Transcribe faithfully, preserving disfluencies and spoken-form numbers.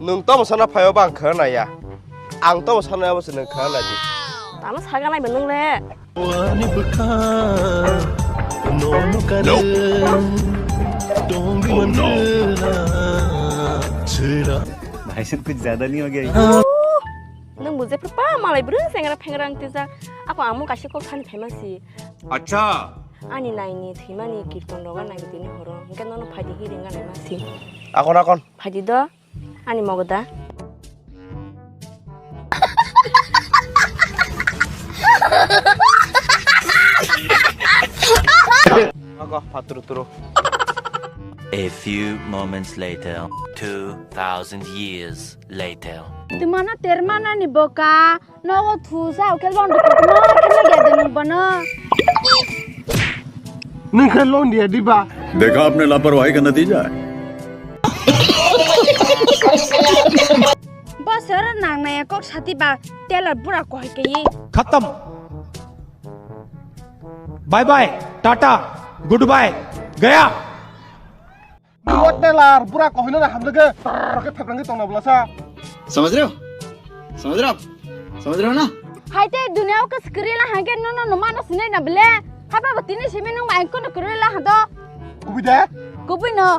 Nwng tamo sana phaio ba ang khana naiya. Ang tamo sana abo se nwng khana naidi. Tamo saga naiba nwng le. भाई साहब कुछ ज्यादा नहीं हो गया ये? Nwng bo jephru pa malai bwrwi sengra phengra wng twijak. Ako amo kaisa kok thani phaima si. Acha. Ani naini thwimani kirton roga nai tini horo. Hwnkhe nono phaidi hi ringa naima si. Akon akon. Phaidi do. Ani mogoda. Ako patru turu. A few moments later, two thousand years later. Tumano termana ni boka, nogo thusa, oke londi kono, kena gede nung bono. Nung khe londi ya diba? देखा आपने लापरवाही का नतीजा है। Bosor nang naya kok sati ba, telar bura kohai ke ye. खत्म। Bye bye, tata, good bye, गया। Bura telar, bura kohina na hamjaga, tarke pheprangke tongna bulasa. समझ रहे हो? समझ रहे हो आप? समझ रहे हो ना? Hai te dunia o kwswk kwrwi la hangke nono no mano sinai na bele. Haba bo tini simi nung ma engko no kwrwi la hado. Kubui de? Kubui no.